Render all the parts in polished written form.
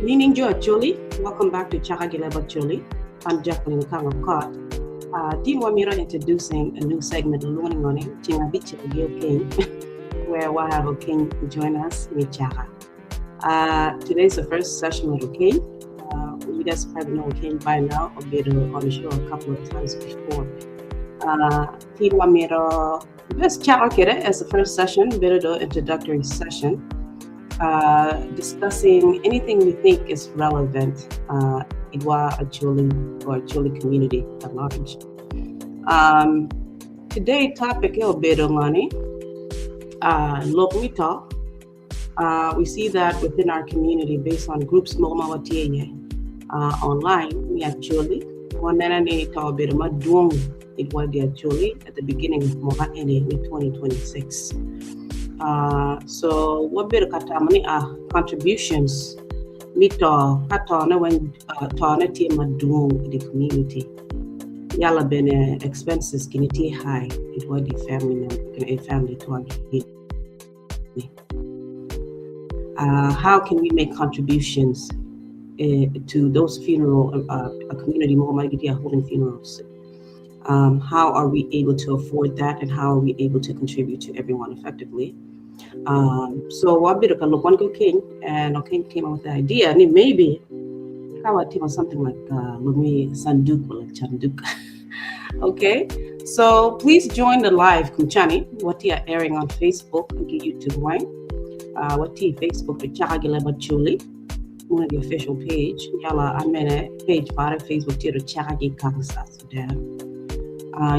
Nining jo Acholi, welcome back to Chaka gi Leb Acholi. I'm Jacqueline Kangokot. Team Wamira introducing a new segment, Learning on It, Chinga King, where we'll have King join us, me Chaka. Today's the first session with King. You guys probably know King by now, or been on the show a couple of times before. Team Wamira, this Chaka as the first session, bit of introductory session, discussing anything we think is relevant Idwa Acholi or Acholi community at large. Today topic obedo ngani lok me to. We see that within our community based on groups mo ma watye iye online me Acholi waneno ni to obedo madwong idwa di Acholi at the beginning of mwaka eni me 2026. So wabedo ka tamo ni contributions me to ka to ne wen to ne tye madwong in the community, yala bene expenses kini tye high idwa di family member a family to. How can we make contributions to those funeral a community mo ma holding funerals? How are we able to afford that, and how are we able to contribute to everyone effectively? So wabedo ka lok wan King and King came up with the idea, and maybe how about something like Lumi Sanduk or like Chanduk. Okay, so please join the live Kumchani. What are airing on Facebook and YouTube wine. What Facebook the Chaka gi Leb Acholi, one of the official page. Yala I'm in a page part of Facebook Tiro Chaka gi Kang South Sudan.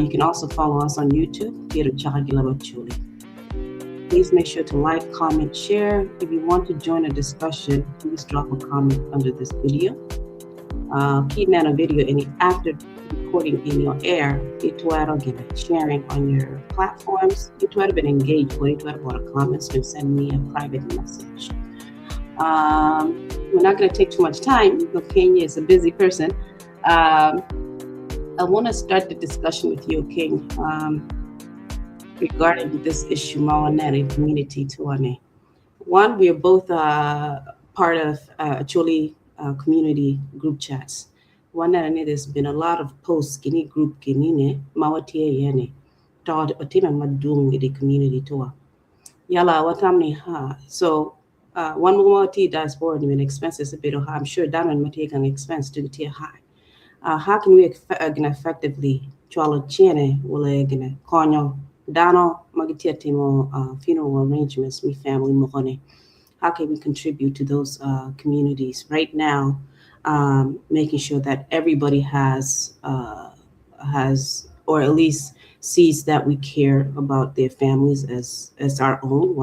You can also follow us on YouTube, Tiro Chaka gi Leb Acholi. Please make sure to like, comment, share. If you want to join a discussion, please drop a comment under this video. Keep a video any after recording in your air, itwero gina sharing on your platforms. Itwero been engaged, but itwero go to comments and send me a private message. We're not going to take too much time because Kenya is a busy person. I want to start the discussion with you, King, regarding this issue, Mawanere community tuane. One, we are both part of Acholi community group chats. One, there's been a lot of posts kini group kinine mawatie yene to otime madung in the community toa. Yala watamni ha. So one more diaspora ni expenses a bit high. I'm sure dano matigang expense to the high. How can we effectively chwalo chene wala gina konyo dano magitia timo funeral arrangements mi family mo? How can we contribute to those communities right now, making sure that everybody has or at least sees that we care about their families as our own.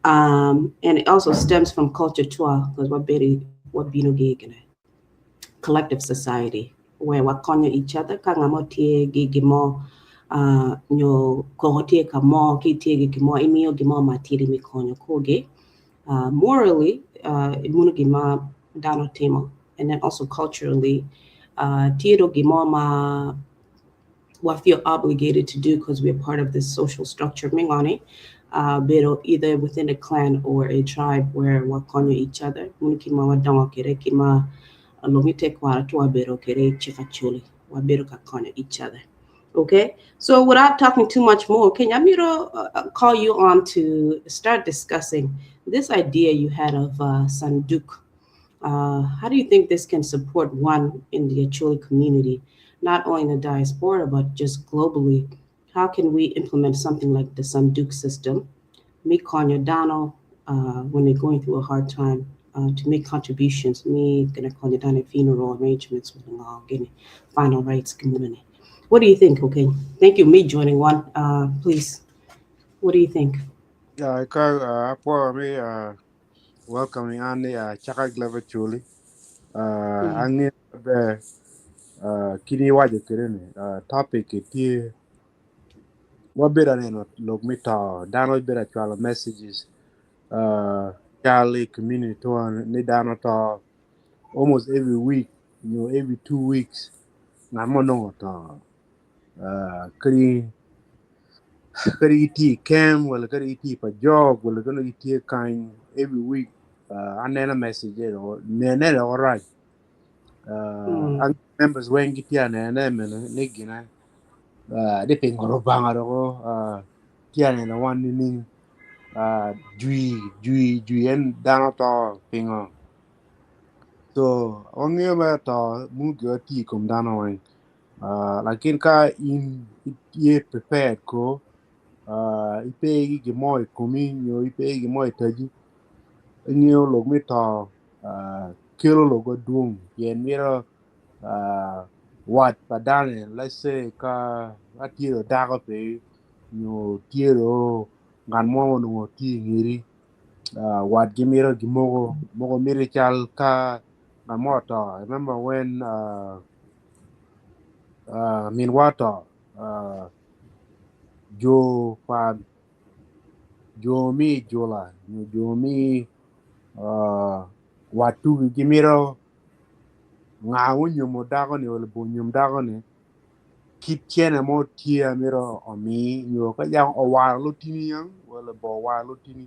And it also stems from culture too, because what bino collective society where we konyo each other ka ngamo tie gi gimo nyo ko tie ka mo ki tie gi gimo imiyo gimo ma tiri mi konyo koge morally imuno gima dano timo, and then also culturally tiro gimo ma we feel obligated to do because we're part of this social structure mingani pero either within a clan or a tribe where we konyo each other muno kima wadongo kere kima lomite kwara to wabero kere chikachuli wabero ka konyo each other. Okay, so without talking too much more, can Yamiro call you on to start discussing this idea you had of Sanduk? How do you think this can support one in the Acholi community, not only in the diaspora, but just globally? How can we implement something like the Sanduk system? Me konyo dano when they're going through a hard time to make contributions, me gonna konyo dano funeral arrangements with final rites community. What do you think? Okay, thank you. Me joining one, please. What do you think? Yeah, ka po mi welcoming ani Chaka gi Leb Acholi. Angi be kini wajo kirene topic tie wabira neno lok mito dano bira chwalo messages Charlie community to ni dano to almost every week, every 2 weeks ngat mo nongo to kadi kadi iti kem wala kadi iti pa jog wala kadi iti kany every week. Aneno message eno nene dok orac. An members weng gitye anene mene ni gine ni pingo Rubanga dok tye aneno wan nining jwi jwi jwi en dano to pingo. So wangeyo mere to munu gire tye i kom dano weng. Lakin ka in itye prepared ko ipe ki gin mo i komi nyo ipe ki gin mo i taji ingeyo lok me to kelo lok madwong pien mito wat pa dano let's say ka tye do dako pe nyo tye do ngat mo ma onongo tye i ngeti watgi mito gimoko mogo mito cal ka ngat mo oto. I remember when minwa oto jo pa jo mi jula nyo jo mi wat tugi gimito nga onyomo dako ni nyo onyom dako ni kit cene mo tye amito omi nyo ka yang owaro lutini yang wala bo owaro lutini.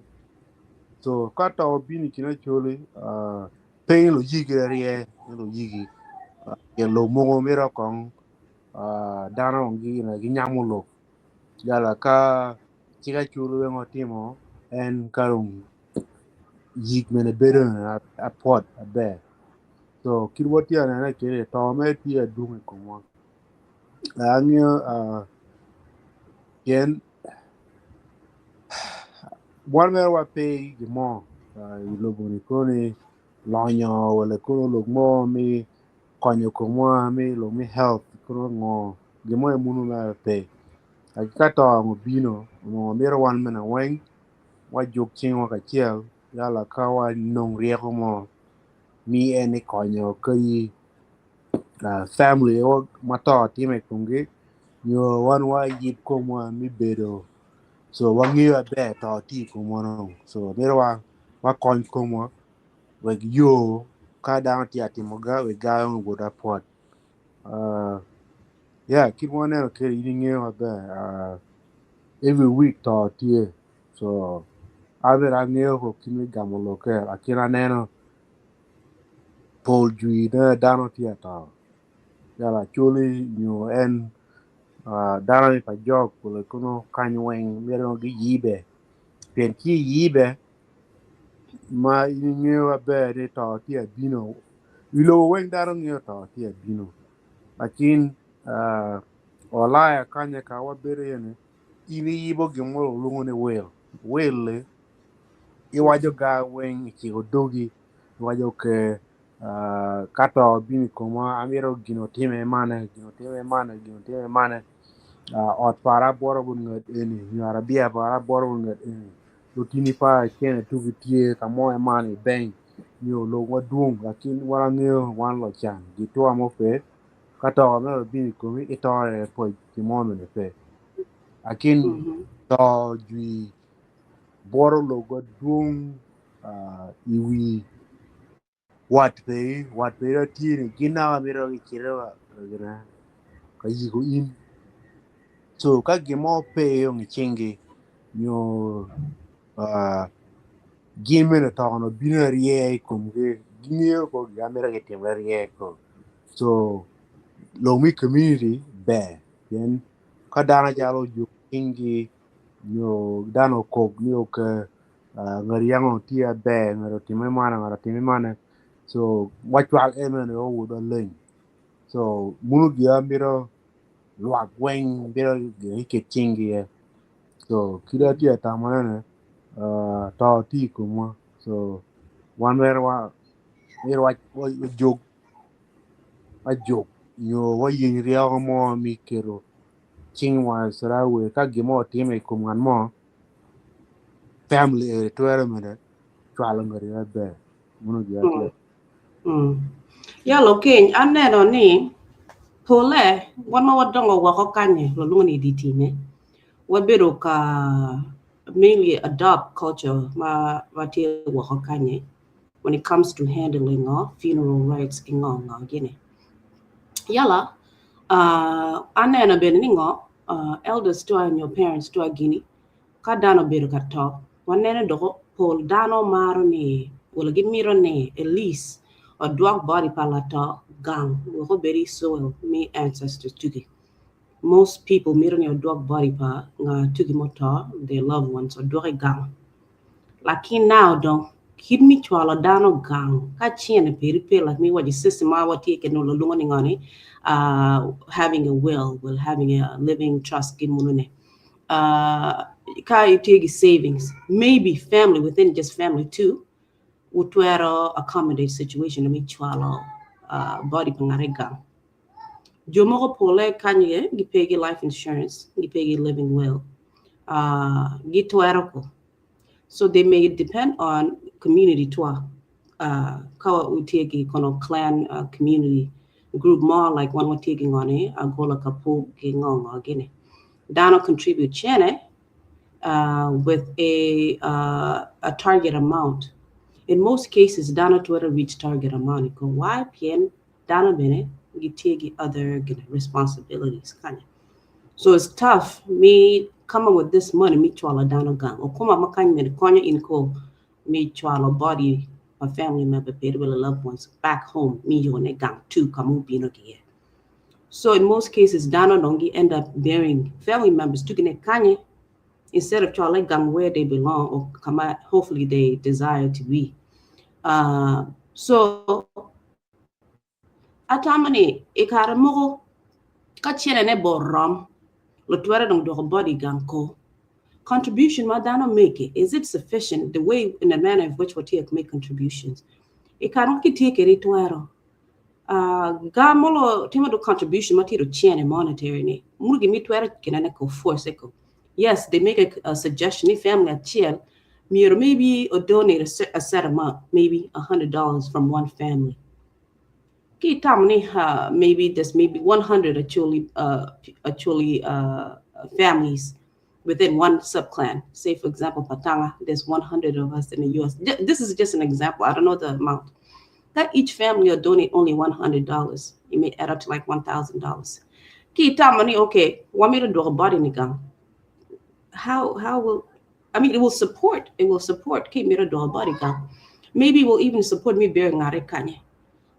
So ka to obino i kin Acholi pe luyigi rye luyigi pien lok mogo mito kong dano ginyamo lok yala ka cik Acholi weng otimo en ka dong yik mene bedo apot aber. So kit watye ka nene kwede to mere tye adwong i komwa. Angeyo pien wan mere wape ki gin mo i lobo ni kono lonyo wala kono lok mo me konyo komwa me lok me health kono ngo gin mo munu mere pe. Ka to obino onongo mito wan mene weng wajuk cingwa kacel yala ka wanong ryeko mo mi en konyo kadi family ma to time i komgi nyo wan wayib komwa me bedo so wangeyo aber to tye i komwa dong so mito wakony komwa wek yo ka dano tye ka timo ga wek ga owot apot. Yeah kit ma waneno kwede in ingeyo maber every week to tye so an bene angeyo ko kit me gamo lokke lakin aneno pol jwi ne dano tye ka to yala Acholi nyo en dano ni pa jok wala kono kany weng myero giyibe pien ki iyibe ma in ingeyo maber ni to tye abino i lobo weng dano ngeyo to tye abino lakin olaya kanya ka wabedo iye ni in iyibo gin mo walwongo ni will will-li iwaco ga weng iciko dogi iwaco ke ka to obino i komwa amito gin otime mane gin otime mane gin otime mane ot para abworo bot ngat eni nyo arabia para abworo bot ngat eni lutini para cene tugi tye ka mo man i bank nyo lok madwong lakin wan angeyo wan locan gitwa mo pe ka to mere obino i komi ito po gin mo bene pe lakin to jwi bworo lok madwong i wi wat pe wat pe tye ni gin naka mito gicito ka yiko in so ka gin mo pe i cingi nyo gin mene to bino arye i komgi gingeyo ko gin mito gitim arye ko so lok me community ber pien ka dano calo ojuk cingi nyo dano okok ni ok ngat yang tye aber ngat otime man ngat otime mane so wacwal en mene owot waleng so munu gin mito lwak weng mito giket cingi iye so kit atye ka tamone ni to tye i komwa so wan mere myero wajuk wajuk nyo wayeny ryeko mo me keto cingwa ka gin mo otime i kom ngat mo family eni twero mene cwalo ngati maber munu gin atye. Yalo keny aneno ni pole wan ma wadongo woko kanye walwongo ni di time wabedo ka mainly adopt culture ma watye woko kanye when it comes to handling funeral rites ki ngo ngo gini. Yala aneno bene ni ngo elders twa nyo parents twa gini ka dano obedo ka to waneno doko pol dano maro ni. Wala gimito ni at least odwok body pa lato gang wek obed i soil me ancestors tugi. Most people mito ni odwok body pa nga tugi muto, their loved ones, odwok i gang. Lakin now dong kit mi cwalo dano gang ka cene peri pe like mi waco system ma watye kwede ni lulungo ni ngo ni having a will, will having a living trust gin munu ni. Ka itye ki savings, maybe family within just family too, wutwero accommodate situation mi cwalo body pa ngat i gang. Jo mogo pole kany iye gipe ki life insurance, gipe ki living will. Gitwero ko. So they may depend on community twa. Ka watye ki kono clan community group mo like wan watye ki ngoni Agola Kapuk ki ngo ngo gini. Dano contribute cene with a target amount. In most cases dano twero reach target amount ko. Why? Pien dano bene gitye ki other gini responsibilities kany. So it's tough me come up with this money mi cwalo dano gang. Okuma ma kany bene konyo in ko mi cwalo body pa family member peri wala loved ones back home mi yone gang too kama obino ki iye. So in most cases dano dong gi end up burying family members tugine kanye instead of cwalo gang where they belong or kama hopefully they desire to be. So atamo ni i kare mogo ka cene ne bo rom lutwero dong dwoko body gang ko contribution ma dano make, is it sufficient the way in the manner in which watye ka make contributions i kare ma kitye kwede twero ga molo timo do contribution ma tye do cene monetary ni muno gimi twero kinene ko force ko. Yes, they make a suggestion ni family acel myero maybe or donate a set amount, maybe $100 from one family. Ki tamo ni maybe there's maybe 100 actually families within one subclan. Say, for example, Patanga, there's 100 of us in the US. This is just an example. I don't know the amount. That each family will donate only $100. It may add up to like $1,000. Ki tamo ni, okay, want me to do a body ni gang? How will, I mean, it will support ki mira do body gang. Maybe it will even support me bearing ngare kanye.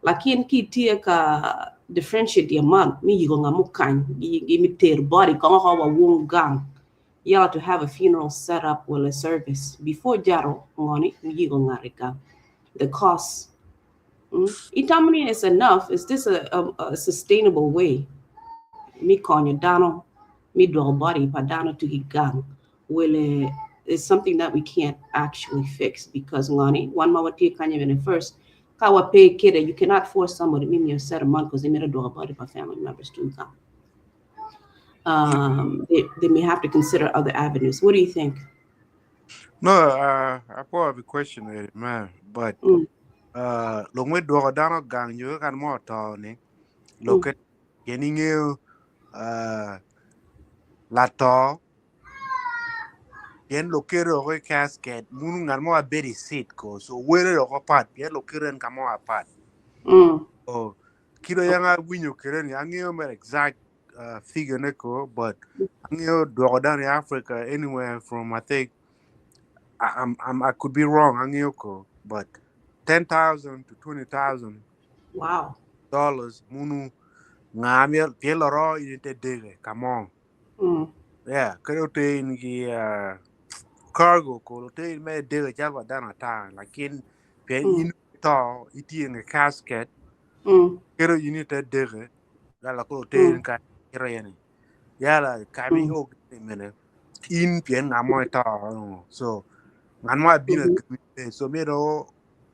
Lakin ki tie ka differentiate the amount mi yigo nga mukany gi mi ter body ko ko wa wung gang yala to have a funeral set up with a service before jaro ngoni mi yigo ngare gang. The cost itamani is enough. Is this a sustainable way mi konyo dano mi do body pa dano to gang will is something that we can't actually fix because ngani one ma watye kanya bene first ka wa pay kide, you cannot force somebody mi a set amount because they made a do body pa family members to come. They may have to consider other avenues. What do you think? No, I probably have a question there, man. But long we dwoko dano gang nyo kan mo to ni lo ke yeni ngeo la to yen lo kero ko casket munu ngan mo abedi sit ko so were ro ko pat yen lo kero en ka mo apat. Oh, kiro yang a winyo kere ni angeo me exact figure ne ko, but angeo dwoko down in Africa anywhere from, I think I could be wrong, angeo ko, but 10,000 to 20,000 dollars munu ngamia pielo ro in te dege come on. Yeah, kero te in gi cargo ko te in me dege chalwa dana ta lakin pien in to iti in a casket kero in te dege la ko te in ka kero yani yala kami o mene in pien ngamo to so ngan mo bina so mero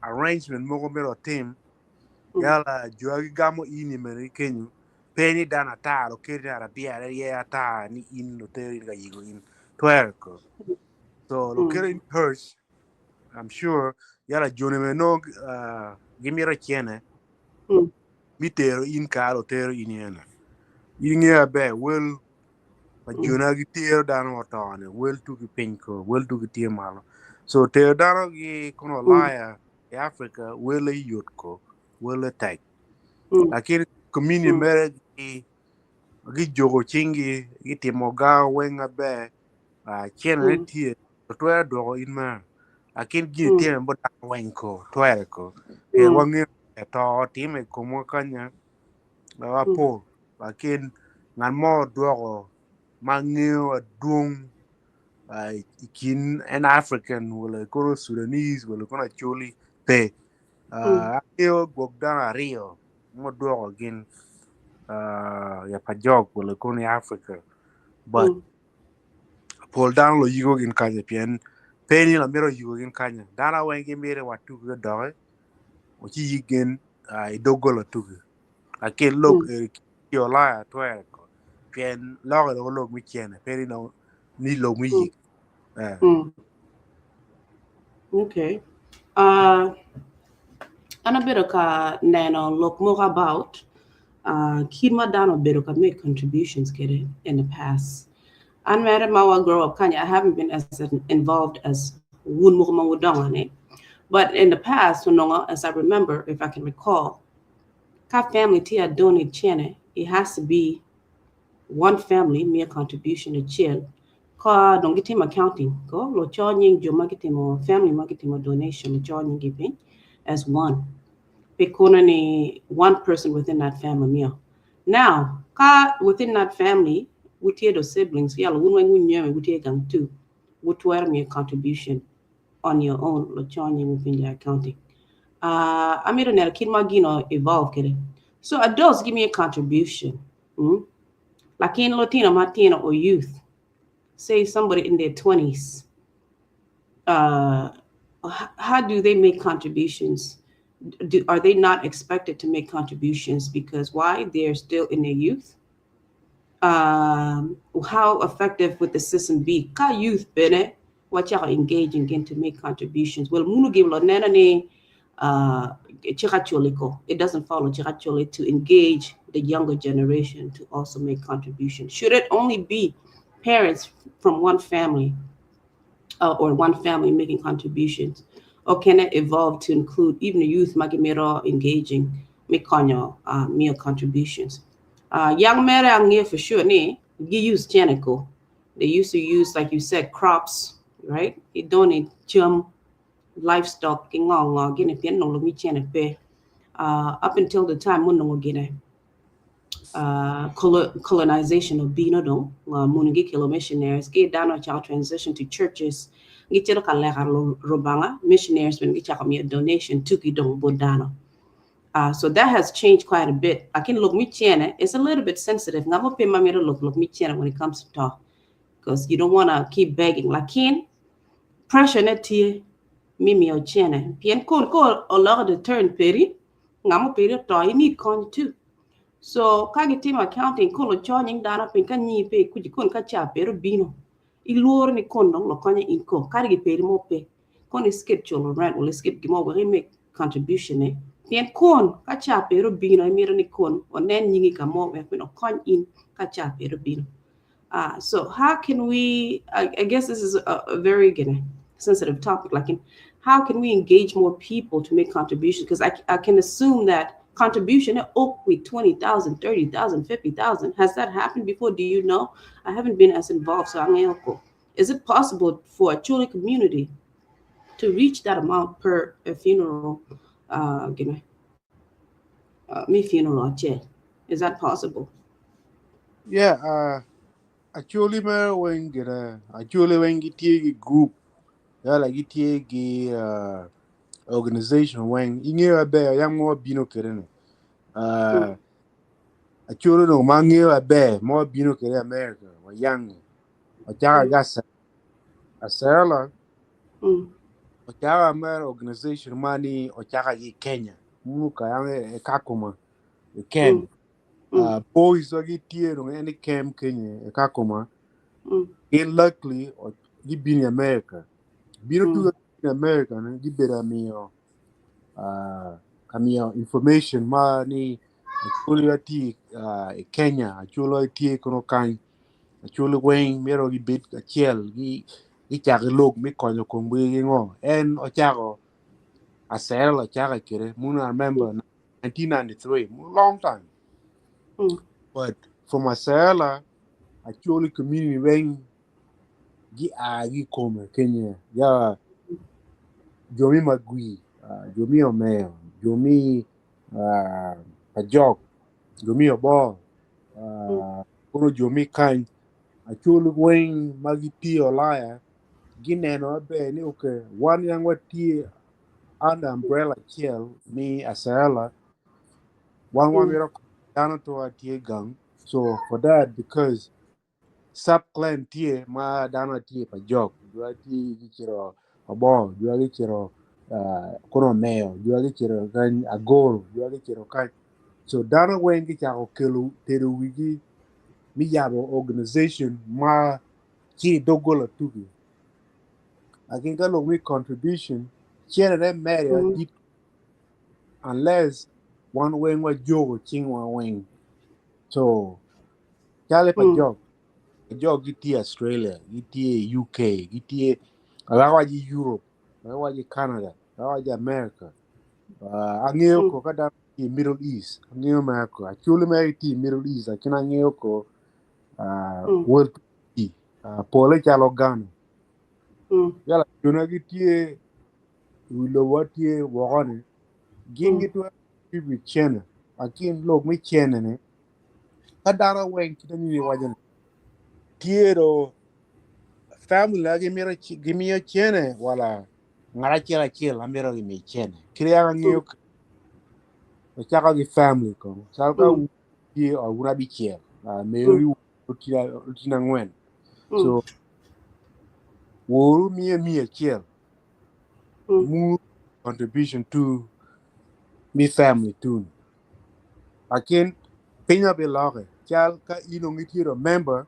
arrangement moko mero tim yala juagi gamo ini mene kenyu peni dana ta lo keri arabia ye ata ni in lo te ga yigo in twerko so lo keri in hearse, I'm sure yala jone me no gimiro chene mi tero in ka lo tero in yena in ye be wel pa jona gi tero dano otone wel tu gi piny ko wel tu gi tie malo so tero dano gi kono laya e Africa wel e yot ko wel e tek lakini community mere gi gi jogo chingi gi timo ga wenga be chene ne tie to twero dwoko in ma. Lakin gin time bot dano weng ko twere ko pien wangeyo to time i komwa kanya wapol lakin ngat mo dwoko ma ngeyo adwong i kin en African wala kono Sudanese wala kono Acholi pe. Angeyo gwok dano aryo ma dwoko gin ya pa jok wala kono i Africa but pol dano luyiko gin kanya pien pe ni lamito yiko gin kanya dano weng gimito wa tuki doki ci yik gin i doggola tuki lakin lok ki olaya twere ko pien loke dong lok me cene pe ni lok me yik. Okay. An abedo ka neno lok mogo about kit ma dano obedo ka make contributions kwede in the past. An mere ma wa grow up kanya I haven't been as involved as wun mogo ma wudongo ni. But in the past, onongo, as I remember, if I can recall, ka family tye a donate cene, it has to be one family miyo contribution acel ka dong gitimo accounting ko luco nying jo ma gitimo family ma gitimo donation luco nying-gi piny as one pi kono ni one person within that family miyo. Now, ka within that family wutye do siblings yalo wun weng wunyome wutye gang two wutwero miyo contribution on your own luco nying piny i accounting. Amito neno kit ma gino evolve kwede. So adults give me a contribution. Lakin lutino matino or youth, say somebody in their 20s, how do they make contributions? Are they not expected to make contributions because why? They're still in their youth? How effective would the system be? Ka youth bene wachako engaging in to make contributions. Well, munu give lo neno ni cik Acholi ko. It doesn't follow cik Acholi to engage the younger generation to also make contributions. Should it only be parents from one family or one family making contributions? Or can it evolve to include even the youth ma gimito engaging me konyo miyo contributions? Young mere angeyo for sure ni gi use cene ko. They used to use, like you said, crops, right? I donate cam, livestock ki ngo ngo gini pien nongo mi cene pe. Up until the time mun nongo gine colonization obino dong mun gi kelo missionaries ki dano chako transition to churches gi cito ka leka Rubanga missionaries ben gichako miyo donation tuki dong bot dano. So that has changed quite a bit. Lakin lok mi cene is a little bit sensitive. Ngamo pe ma mito lok lok mi cene when it comes to talk because you don't want to keep begging. Lakin pressure ne tye mi miyo cene pien kon ko oloko the turn peri ngamo peri to you need kony too. So ka gitimo accounting kun luco nying dano piny ka nyi pe kuji kun ka ca pero bino iluoro ni kon dong lokonyo in ko kadi gi peri mo pe kon i skip chulo rent wala skip gimo wek i make contribution ne pien kon ka ca pero bino imito ni kon onen nyingi ka mo wek bin okony in ka ca pero bino. So how can we, I guess this is a very again, sensitive topic, like in, how can we engage more people to make contributions? Because I can assume that contribution, oh, with 20,000, 30,000, 50,000. Has that happened before? Do you know? I haven't been as involved, so I'm Is it possible for a Acholi community to reach that amount per a funeral, me funeral chair? Is that possible? Yeah, actually me wen gira actually wen gitye gi group yala gitye gi organization wen ing'eyo aber yang mo bino kede ni actually no ma ng'eyo aber mo bino kede America wa yang ochaka gasa asela ochaka mer organization mani ochaka gi Kenya munu ka yang e Kakuma e Ken boys wa gitye no any camp Kenya e Kakuma in luckily gibino i America bino tugo in America ne gibedo amiyo amiyo information ma ni Acholi tye i Kenya, Acholi tye kono kany, Acholi weng myero gibed achiel gi gichako lok mi konyo komgi gi ngo en ochako asera ochako kede mun I remember 1993 long time but from Asela Acholi community weng gi a gi kome Kenya ya. Jo mi magwi, jo mi omeo, jo mi pajok, jo mi obor, kono jo mi kany, Acholi weng ma gitye olaya gineno maber ni okay, wan yang watye under umbrella achiel mi Asayela, wan wamito dano to tye gang. So for that, because sub clan tye ma dano tye pa jok, jo tye gicito obor, jo gicito kono omeo, jo gicito kany agoro, jo gicito kany. So dano weng gicako kelo tedo wigi mi yabo organization ma ci doggola tugi. Akin ka lok mi contribution cene mere dit unless wan weng wajogo cingwa weng. So cale pa jok, jok gitye Australia, gitye UK, gitye alaka Europe, alaka Canada, alaka America. Angeyo ko ka dano tye Middle East, angeyo mere ko Acholi mere tye Middle East, akin angeyo ko world pole calo Ghana. Yala jona gitye wi lobo tye woko ni gin gitwero contribute cene, akin lok mi cene ni ka dano weng kite ni waco ni tye do family na gimito gimiyo cene wala ngat acel acel amito gimi cene kite yang angeyo ocako gi family kono calo ka tye wun abicel meri otina angwen, so woru miye miya acel mu contribution to mi family tun akin piny abiloke cal ka in ongi tye member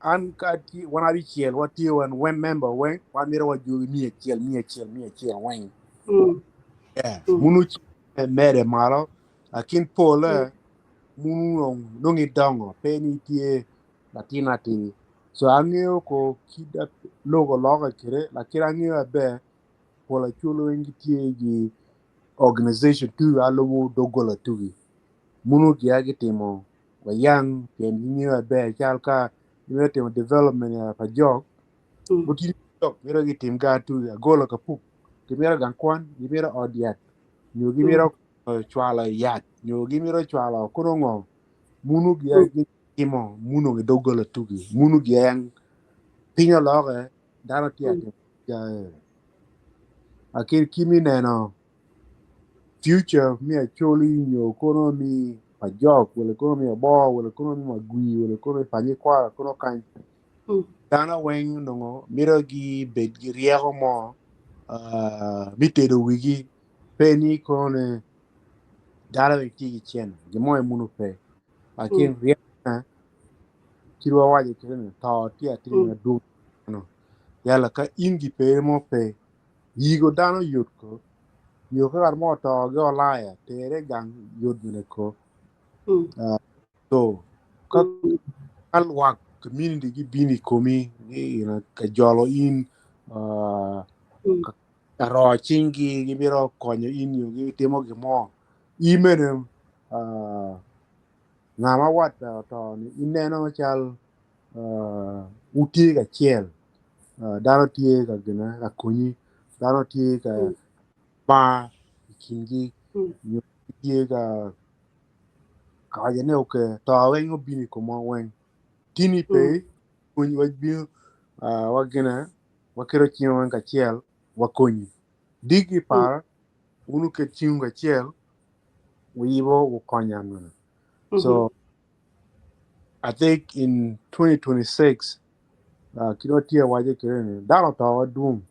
an ka wan abicel watye wan wen member weng wan mito wajogi miya acel, miya acel, miya acel weng. Yeah. Munu mere malo akin pole munu nong idongo pe ni tye latin atidi. So angeyo ko kida logo loke kede lakini angeyo aber pol Acholi weng gitye gi organization tu alubo doggola tugi munu gia gitimo wayang pien gingeyo aber cal ka gimito timo development ya pa jok gutini jok mito gitim ga tugi agola kapuk gimito gang kwan, gimito ot yat nyo gimito cwalo yat nyo gimito cwalo kono ngo munu gia gitimo munu gi doggola tugi munu gia yang piny oloke dano tye atimo ja akin kimi neno future mi Acholi nyo kono mi pajok wala kono mi obor wala kono mi magwi wala kono mi panyikwara kono kany dano weng onongo mito gi bed gi ryeko mo mi tedo wigi pe ni kono ni dano weng tye ki cene gin mo munu pe akin ryeko kit wawaco kede ni to tye atim madwong no yala ka in gi pe mo pe yigo dano yot ko nyo ka ngat mo oto gi olaya tere gang yot bene ko. So ka lwak community gibino i komi ka jolo in ka ro cinggi gibiro konyo in nyo gitimo gin mo in bene ngama wat oto ni ineno cal wutye kacel, dano tye ka gine ka konyi, dano tye ka mar i kingi nyo tye ka waco ni okay to weng obino i komwa weng tini pe konyi wabino wagine waketo cingwa weng kacel wakonyi digi par wun wuket cingwu kacel wuyibo wukonya mene. So I think in 2026 kit ma tye awaco kede ni dano oto madwong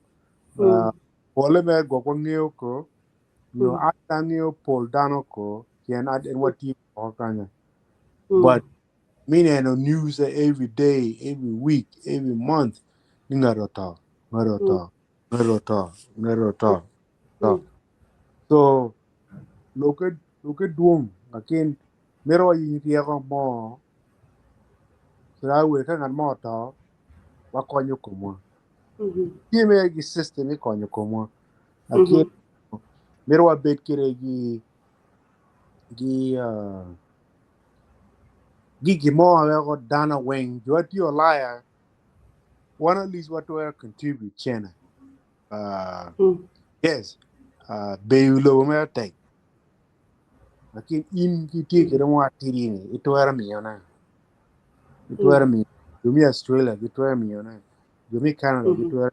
pole mere gwok wangeyo ko nyo an angeyo pol dano ko pien en watye woko kanya, but mi neno news every day, every week, every month ni ngato oto, ngato oto, ngato oto, ngato oto to. So loke loke dwong lakin mito wayiny ryeko mo so ka ngat mo oto wakonyo komwa tye mere gi system me konyo komwa lakin mito wabed kede gi gin mo weko dano weng jo atye olaya wan at least watwero contribute cene. Yes, bedo i lobo mere tek, lakin in itye kwede mo atidi-ni itwero miyone. Itwero miyo jo me Australia gitwero miyone, jo me Canada gitwero,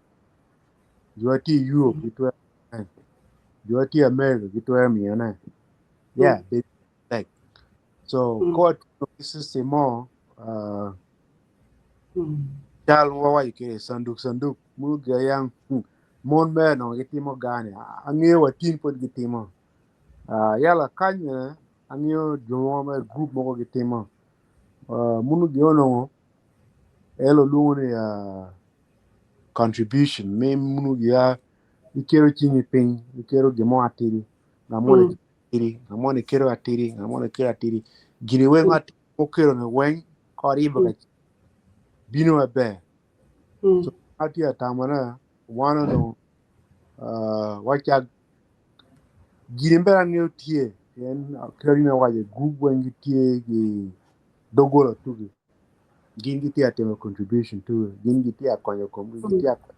jo ma tye i Europe gitwero miyone, jo ma tye i America gitwero miyone. Yeah, bedo tek. So ka watye ki system mo cal ma wawaco kwede canduk canduk mogo yang mon mere onongo gitimo gani angeyo wa tin pud gitimo. Yala kany bene angeyo jo mogo ma gurup mogo gitimo. Mono gin onongo en olwongo ni contribution me mono gia iketo cingi piny iketo gin mo atidi ngat moni atidi ngat moni keto atidi ngat moni keto atidi gini weng oketo ni weng ka oribo kacel bino maber. So atye ka tamone wan onongo wacak gini bene angeyo tye pien kadi me waco gurup weng gitye ki doggola tugi gin gitye ka timo contribution tugi gin gitye ka konyo komgi gitye ka konyo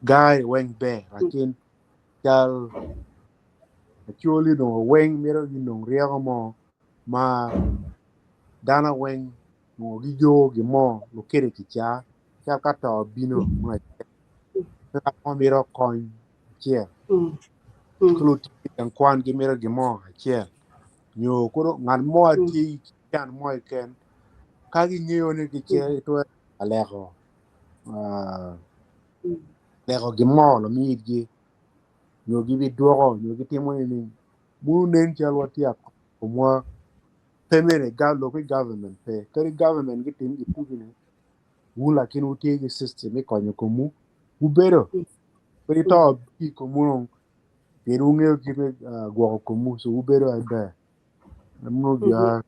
gari weng ber lakin cal Acholi onongo weng mito ginong ryeko mo ma dano weng onongo giyo gin mo lukelo i kicaa cal ka to bino me acel ngat mo mito kony acel ki lutino i gang kwan gimito gin mo acel nyo kono ngat mo tye ki can mo keken ka gingeyo ni gitwero leko leko gin mo lamigi nyo gibidwoko nyo gitimo nining muno nen cal watye ka komwa pe mere lok ki government pe kadi government gitim gitugine wun lakin wutye ki system me konyo komwu wubedo pe ito ki komwu dong pien wungeyo kit me gwoko komwu so wubedo aber muno gia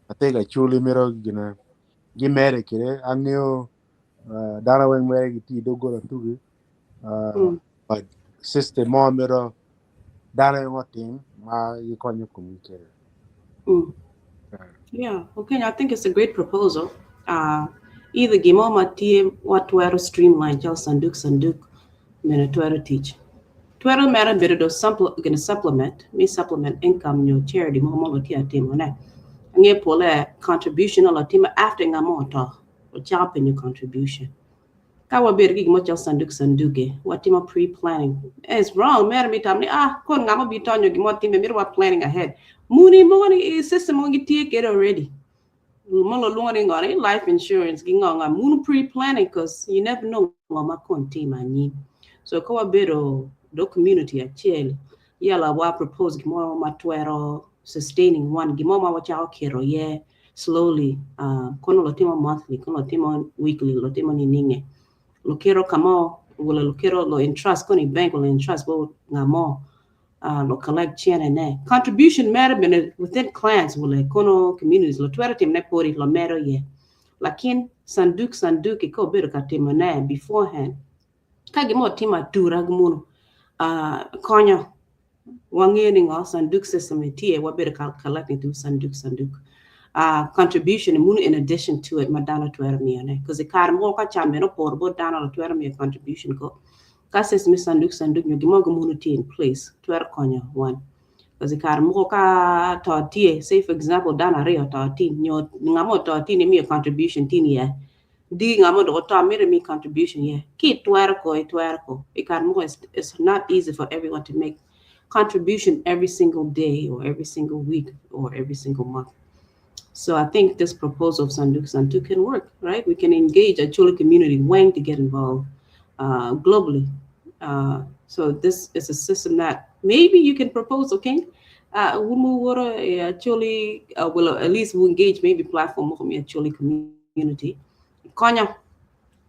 atye ka culi mito gine gimede kwede angeyo dano weng mere gitye i doggola tugi but system mo mito dano weng otim ma gikonyo komgi kwede. Yeah, okay, I think it's a great proposal. Either gimo ma tye watwero streamline cal sanduk sanduk mene twero tic. Twero mere bedo do sample, gonna supplement, mi supplement income nyo charity mo mo tye atimo ne. Ange pole contribution olo timo after nga mo oto, ochako penyo contribution. Ka wabedo ki gimo cal sanduk sanduke, watimo pre-planning. It's wrong, mere mi tam ni ah, kon nga mo bi tonyo gimo time, miro wa planning ahead. Muni mo ni system mo gitie kede already. Mo lo luongo ni ngoni life insurance gi ngo nga munu pre-planning 'cause you never know ngo ma kon tim anyim. So ka wabedo do community acel, yala wa propose gimo ma twero sustaining one gimo ma wachako kiro ye slowly, kono lo timo monthly, kono lo timo weekly, lo timo ni ninge. Lo kiro kamo, wala lo kiro lo in trust, kono i bank wala in trust bo ngamo lo collect chene ne. Contribution mere bene within clans wala kono communities lo twero tim ne pori lo mero ye. Lakin sanduk sanduk ko bedo ka timo ne beforehand. Ka gimo timo atura gumuno konyo wang'eyo ni ngo sanduk system etie wabedo ka collecting through sanduk sanduk. Contribution munu in addition to it ma dano twero miyo ne. 'Cause i kare mo ka cam bene oporo bot dano lo twero miyo contribution ko. Ka system sanduk sanduk nyo gimo gumuno tye in place twero konyo one. 'Cause i kare moko ka to tye, say for example dano ariyo to ti nyo ngamo to ti ni miyo contribution tin ye. Di ngamo doko to mito mi contribution ye. Ki twero ko itwero ko. I kare moko it's not easy for everyone to make contribution every single day or every single week or every single month. So I think this proposal of Sanduk Sanduk can work, right? We can engage Acholi community wang to get involved globally. So this is a system that maybe you can propose, okay? Acholi will at least will engage maybe platform Acholi community. Konya,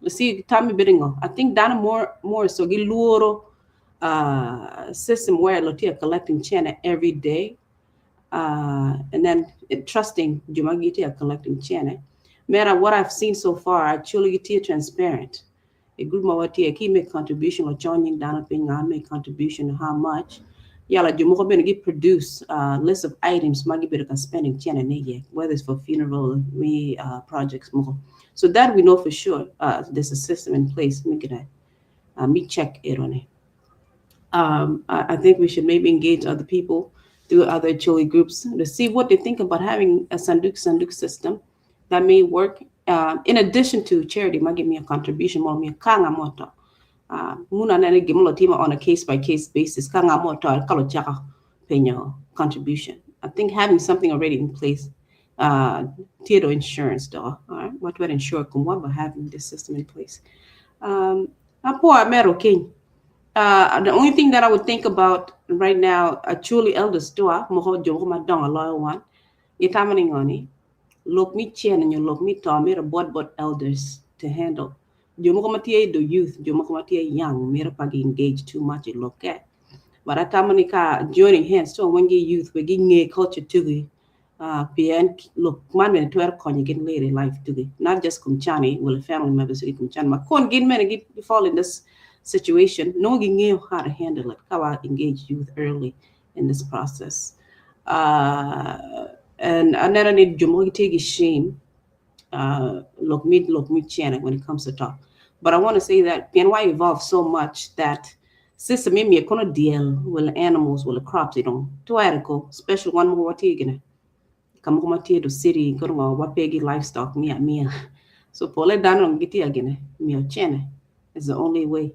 let's see, Tommy Biddingo. I think dana more so giluoro system where lotia collecting chene every day. And then trusting Jumagiti collecting chene. Mera, what I've seen so far, actually get transparent. A group mawatia ki make contribution or joining down ping make contribution how much. Yala jumuko bene gi produce list of items magi bere ka spending chene ne, whether it's for funeral me projects mo. So that we know for sure there's a system in place. Me get me check it on it. I think we should maybe engage other people through other Acholi groups to see what they think about having a sanduk sanduk system that may work in addition to charity. Ma give me a contribution mo mi kanga moto. Muna nene gimolo tima on a case by case basis kanga moto kalo chaka penyo contribution. I think having something already in place, tiedo insurance do. All right, what would insure kumwa by having this system in place. Apo amero king. The only thing that I would think about right now, Acholi elders doa moho jogo madong a loyal one. Gitamani ngoni. Lok mi chen and you lok mi to mira bot bot elders to handle. Jomo matie the youth, jomo matie young, mira pagi engage too much in loke. But atamani ka joining hands to when youth we gi culture tugi. PN look man men twer konyi gin later in life tugi. Not just kumchani, well family members gi kumchani. Ma kon gin men gi fall in this situation, no gi ng'eyo how to handle it. Kawa engage youth early in this process. And another need jomo gi take shame lok mi chene when it comes to talk. But I want to say that PNY evolved so much that system mi kono deal with animals with the crops you know to special one more what kama kuma tie to city kono wa wapegi livestock mia mia. So pole dano giti again mia chene is the only way.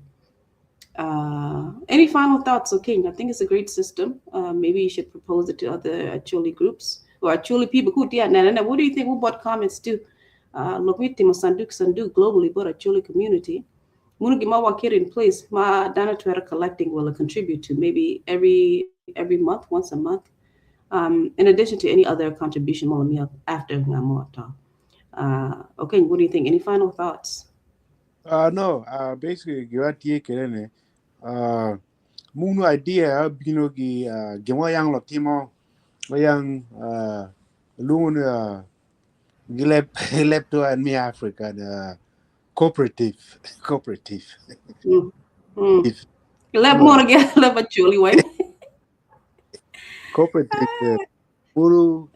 Any final thoughts? Okay, I think it's a great system. Maybe you should propose it to other Acholi groups or Acholi people. Who yeah, what do you think? Who bought comments too? Look, me timo sanduk sanduk globally, but Acholi community. Munu gima wa kit in place. Ma dana twera collecting will contribute to maybe every month, once a month. In addition to any other contribution mo after ngamoto. Okay, what do you think? Any final thoughts? No, basically giwa tie kerene. Munu idea bino gi gimo yang lo timo yang lungun gilep lepto and me Africa the cooperative cooperative. If Lep mo ge lep Acholi way. Cooperative munu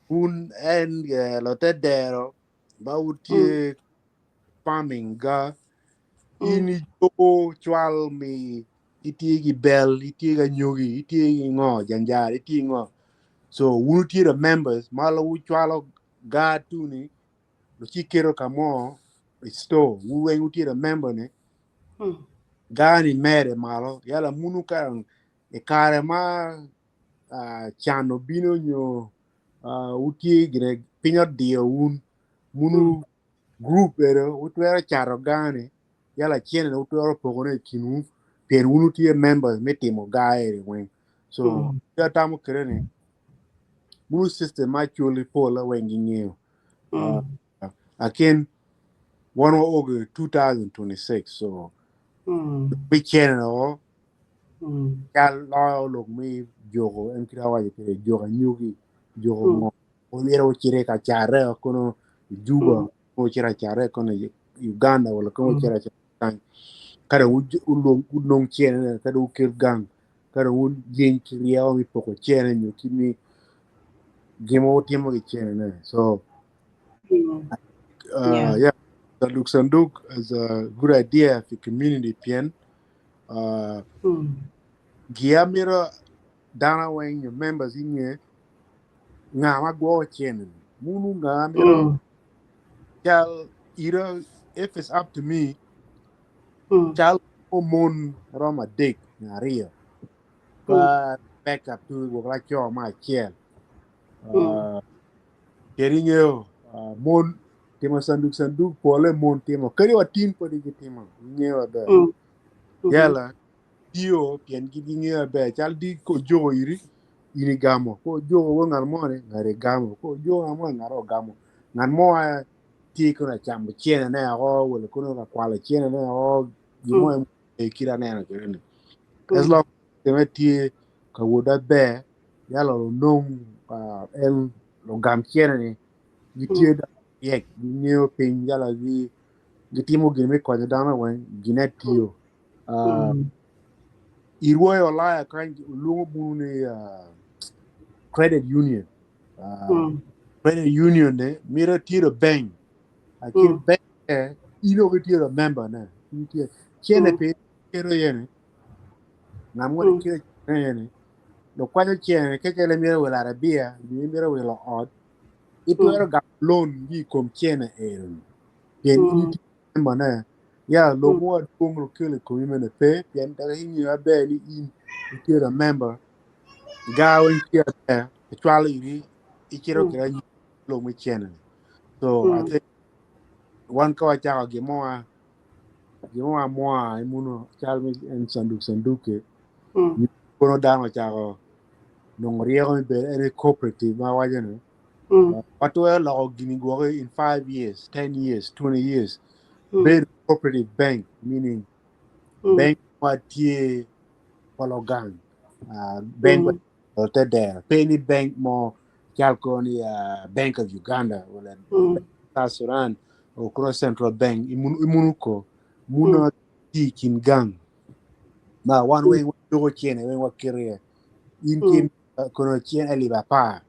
un en lo tedero ba utie farming ga ini jogo chwal mi itie gi bel itie ga nyugi itie gi ngo janjar itie ngo so unu tie the members malo u chwalo ga tuni lo chi kero kamo store u wen utie the member ne ga ni mere malo yala munu ka e kare ma chano bino nyo utie gine pinyo dio un munu group ero utwero charo gani yala chene utwero pogone kinu pien unu tie members me timo ga ere wen so ya tamo kerene munu system actually pola wen gi ng'eyo akin one over 2026 so bi chene no ya lo lo mi jogo en kira wa ke jogo nyugi jogo mo o chire ka chare kono Juba o chira chare kono Uganda wala kono chira chare kada u long chene kada u ker gang kada u yen kriya mi poko chene nyo kimi gimo timo gi chene ne so yeah the Luxembourg is a good idea for community pien gia mira dana when your members in here nga ma go chene munu nga mira chal ira if it's up to me chal mon roma dik ngaria but back up to go like your my chair keringe mon timo sanduk sanduk pole mon timo kari wa tin podi gi timo ngeo be yala dio pien gi ngeo be chal di ko jogo iri ini gamo ko jogo wo ngar mo ne ngare gamo ko jogo mo ngaro gamo ngar mo ti ko na cham chene ne o wala ko na kwala chene ne o gimo e kira ne na kere as long as me ti ka woda be yala no en lo gam chene ne gi ti da yek ngeo pin yala gi gi timo gi me ko da na wen gi ne tio irwo la kan lungo bunu ne credit union credit union ne mira tiro bank akin bank ino ke tiro member ne ti chene pe kero yene Ngat mo kelo cene ni lukwanyo cene ka calo imito wilo arabia nyo imito wilo ot itwero gamo loan ki i kom cene eno-ni pien in itye member ne ya lok mo madwong lukelo i komi mene pe pien dok ingeyo maber ni in itye la member gar weng tye maber icwalo iri icito kwede anyim lok me cene-ni so I think wan ka wacako gin mo gin mo amwoa imuno cal me en canduk canduk-ki kono dano ocako nongo ryeko me bedo en cooperative ma waco ni watwero loko gini gwoki in 5 years, 10 years, 20 years bedo cooperative bank meaning bank ma tye polo gang bank te dero pe ni bank mo cal ko ni Bank of Uganda wala South Sudan o kono Central Bank imuno ko muno tye i kin gang ma wan weng wajuko cene weng waketo iye in kin kono cen alip apar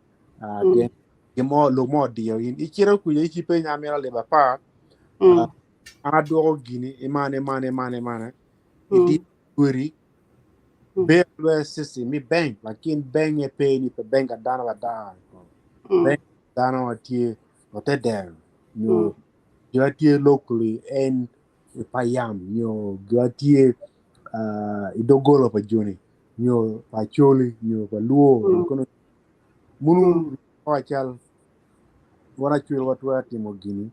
pien gin mo lok mo odiyo in icito kuca ici penyo amito alip apar an adwoko gini imane imane imane imane idi kweri bedo system mi bank lakin bank pe ni pe bank adano adana bank dano ma tye ote dero nyo jo ma tye locally en i payam nyo jo ma tye i doggola pa joni nyo pa Acholi nyo pa Luo kono munu cal wan acwel watwero timo gini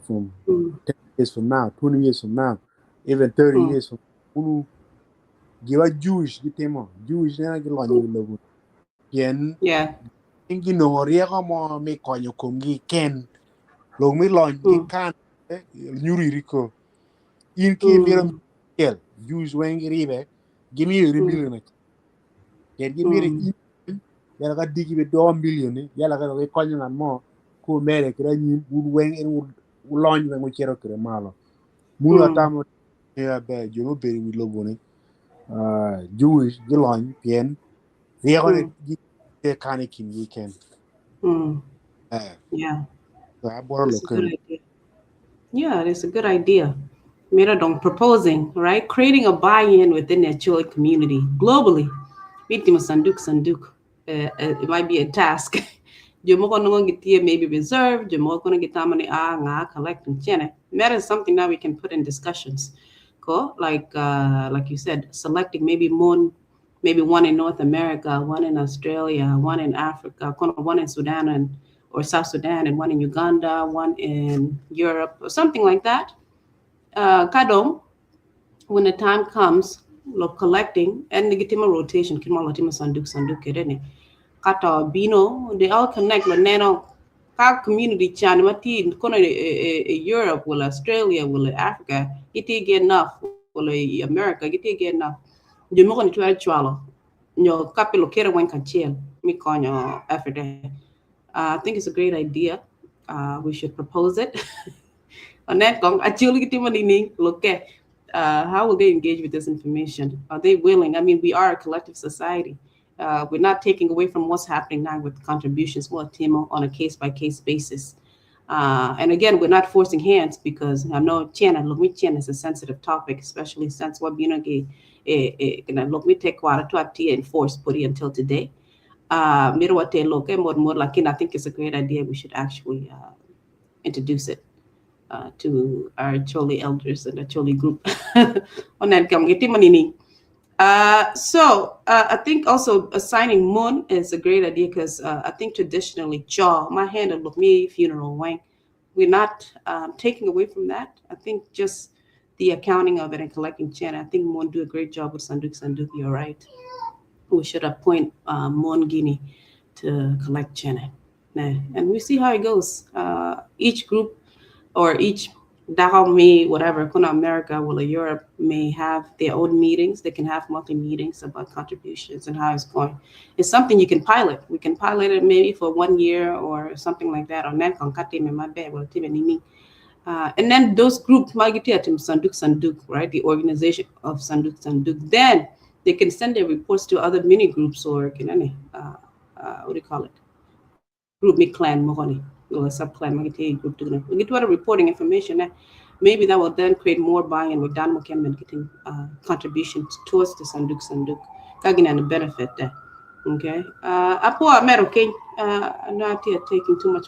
from 10 years from now 20 years from now even 30 years from munu giwa Jewish gitimo Jewish neno gilonyo wi lobo pien gin ginongo ryeko mo me konyo komgi ken lok me lony gikan nyuto iri ko in ki imito acel Jewish weng giribe gimiyo iri million acel pien gimito in yala ka diki be doko million ni yala ka dok ikonyo ngat mo ku mere kede anyim wun weng en wulony weng wucito kede malo muno atamo ber jo ma obedo i wi lobo ni Jewish gilony pien ryeko ne gitye kano i kingi ken. Yeah. So abworo That's a lok good idea. Yeah, it's a good idea. Mira dong proposing, right? Creating a buy-in within the Acholi community globally. Mitimo sanduk sanduk. It might be a task. Jo mogo nongo gitye maybe reserved, jo mogo kono gitamo ni ah nga collect cene. That is something that we can put in discussions. Ko like you said, selecting maybe mon, maybe one in North America, one in Australia, one in Africa, kono one in Sudan and or South Sudan, and one in Uganda, one in Europe, or something like that. Kadong, when the time comes, lo collecting and gitimo rotation, kimo lo timo sanduk sanduk kerene. Kata bino, they all connect lo neno ka community chan mati kono e Europe, wala Australia, wala Africa, iti get enough, wala America, iti get enough. Jo moko ni twero chwalo nyo kapilo kere wen kachiel mi konyo every day. I think it's a great idea. We should propose it. Onet kong acholi gitimo nining look how will they engage with this information? Are they willing? I mean, we are a collective society. We're not taking away from what's happening now with contributions more timo on a case by case basis. And again, we're not forcing hands because I know Chen and Lumi Chen is a sensitive topic, especially since what you know look me take to enforce put until today. I think it's a great idea. We should actually introduce it to our Acholi elders and the Acholi group. So I think also assigning mon is a great idea because I think traditionally, jaw, my hand and look me funeral wang. We're not taking away from that. I think just the accounting of it and collecting cene. I think mon do a great job with Sanduk Sanduk. You're right. We should appoint Mon Guinea to collect cene. And we see how it goes. Each group or each me, whatever, kuna America or Europe may have their own meetings. They can have monthly meetings about contributions and how it's going. It's something you can pilot. We can pilot it maybe for one year or something like that. And then those groups, Sanduk Sanduk, right? The organization of Sanduk Sanduk. Then they can send their reports to other mini groups or what do you call it? Group mi clan mo or sub clan group to get reporting information. Maybe that will then create more buy-in with dano mukene bene kitim contributions towards the sanduk sanduk ka gineno benefit there. Okay. Apo amedo keny not yet taking too much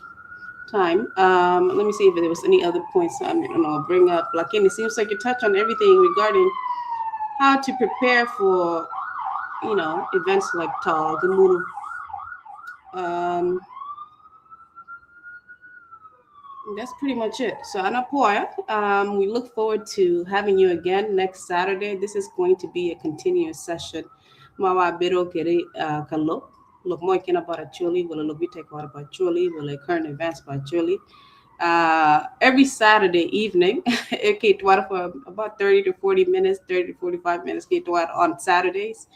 time. Let me see if there was any other points I'm gonna bring up. Like, it seems like you touched on everything regarding how to prepare for, events like Tall, Gumuru. That's pretty much it. So, Anna Poya, we look forward to having you again next Saturday. This is going to be a continuous session. Mawa biro kere kalo. Look more ken about Acholi, will look we take what about Acholi, will current events about Acholi. Every Saturday evening, okay, for about 30 to 40 minutes, 30 to 45 minutes, on Saturdays.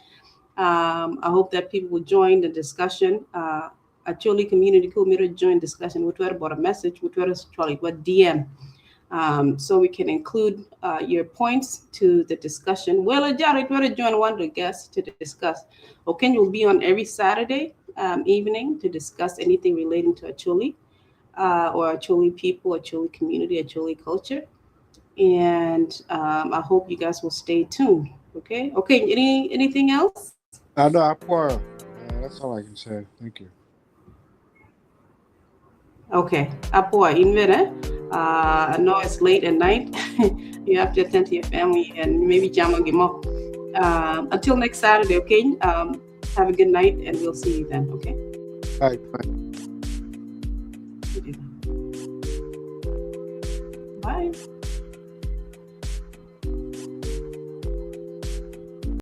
I hope that people will join the discussion. Acholi community cool join discussion with about a message, with what DM. So we can include your points to the discussion. Well, Jared, want to join one of the guests to discuss. Okay, you'll be on every Saturday evening to discuss anything relating to Acholi or Acholi people, Acholi community, Acholi culture. And I hope you guys will stay tuned. Okay. Okay. Anything else? No, Apo, that's all I can say. Thank you. Okay. Apo, in I know it's late at night. You have to attend to your family and maybe jam mo. Until next Saturday, okay? Have a good night and we'll see you then, okay? Bye. Bye. Okay. Bye.